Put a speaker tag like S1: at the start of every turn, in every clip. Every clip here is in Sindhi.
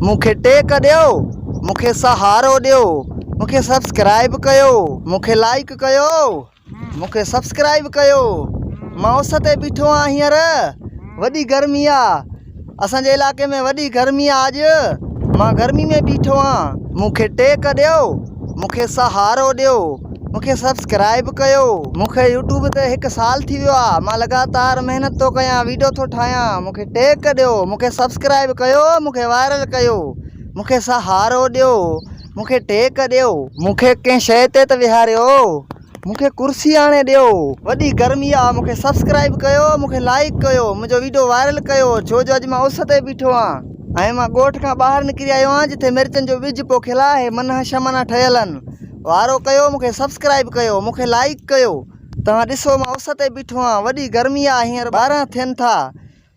S1: مون کي ٽيڪ ڏيو، مون کي سهارو ڏيو، مون کي سبسڪرائيب ڪيو، مون کي لائيڪ ڪيو، مون کي سبسڪرائيب ڪيو. مان اس تي بيٺو آهيان هينئر، وڏي گرمي آ. اسان جي علائقي ۾ وڏي گرمي آ اڄ. مان گرمي ۾ بيٺو آهيان. مون کي ٽيڪ ڏيو، مون کي سهارو ڏيو، مون کي سبسڪرائيب ڪيو. مون کي يوٽيوب تي هڪ سال ٿي ويو آ مان لڳاتار محنت ٿو ڪيان ويڊيو ٿو ٺاهيان مون کي ٽيڪ ڏيو مون کي سبسڪرائيب ڪيو مون کي وائرل ڪيو مون کي سهارو ڏيو مون کي ٽيڪ ڏيو. مون کي ڪنهن شيء تي ته ويهاريو مون کي ڪرسي آڻي ڏيو. وڏي گرمي آ مون کي سبسڪرائيب ڪيو مون کي لائيڪ ڪيو منهنجو ويڊيو وائرل ڪيو ڇو جو اڄ مان اس تي بيٺو آن ۽ مان ڳوٺ کان ٻاهر نڪري آيو آن جتي مرچن جو ٻج پوکيل آهي منهن شمنا ٺهيل آهن. وارو ڪيو مونکي سبسڪرائيب ڪيو مونکي لائيڪ ڪيو توهان ڏسو مان اس تي بيٺو آهيان وڏي گرمي آ هينئر 12 ٿين ٿا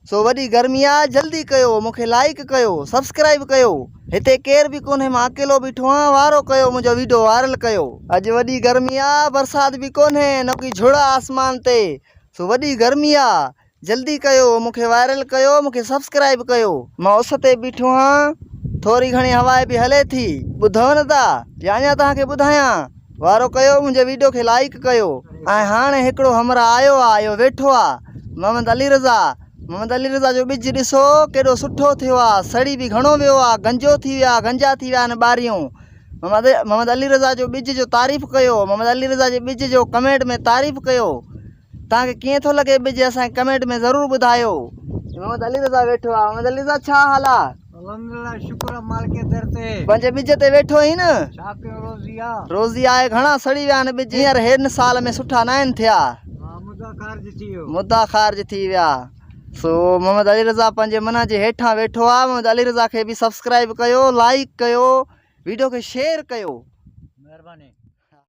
S1: سو وڏي گرمي آ جلدي ڪيو مونکي لائيڪ ڪيو سبسڪرائيب ڪيو هتي ڪير به ڪونهي مان اڪيلو بيٺو آهيان وارو ڪيو منهنجو ويڊيو وائرل ڪيو اڄ وڏي گرمي آ برسات به ڪونهي نه ڪي جھڙ آ آسمان تي سو وڏي گرمي آ جلدي ڪيو مون کي وائرل ڪيو مون کي سبسڪرائيب ڪيو. مان اس تي بيٺو هان ٿوري گهڻي هواء به هلي ٿي ٻڌو نه ٿا يا اڃا توهان کي ٻڌايان وارو ڪيو منهنجي ويڊيو کي لائيڪ ڪيو ۽ هاڻي هڪڙو همراهه آيو آ اهو ويٺو آ محمد علي رضا محمد علي رضا جو ٻج ڏسو ڪيڏو سٺو ٿيو آ سڙي به گهڻو ويو آ گنجو ٿي ويا گنجا ٿي ويا آهن ٻاريون محمد محمد علي رضا جو ٻج جو تعريف ڪيو محمد علي رضا جي ٻج جو ڪمينٽ ۾ تعريف ڪيو توهان کي ڪيئن ٿو لڳي ٻج اسان کي ڪمينٽ ۾ ضرور ٻڌايو. محمد علي رضا ويٺو آ محمد علي رضا ڇا حال آ.
S2: الحمدلله شڪر آ مالڪ در تي.
S1: پنهنجي ٻج تي ويٺو آهين نه.
S2: ڇا ڪيون روزي آ.
S1: روزي آهي گهڻا سڙي ويا آهن ٻج هينئر هن سال ۾ سٺا ناهن ٿيا.
S2: ها مدا خارج ٿي ويو.
S1: مدا خارج ٿي ويا سو محمد علي رضا پنهنجي منهن جي هيٺان ويٺو آ محمد علي رضا کي به سبسڪرائب ڪيو لائيڪ ڪيو ويڊيو کي شيئر ڪيو.
S2: مهرباني.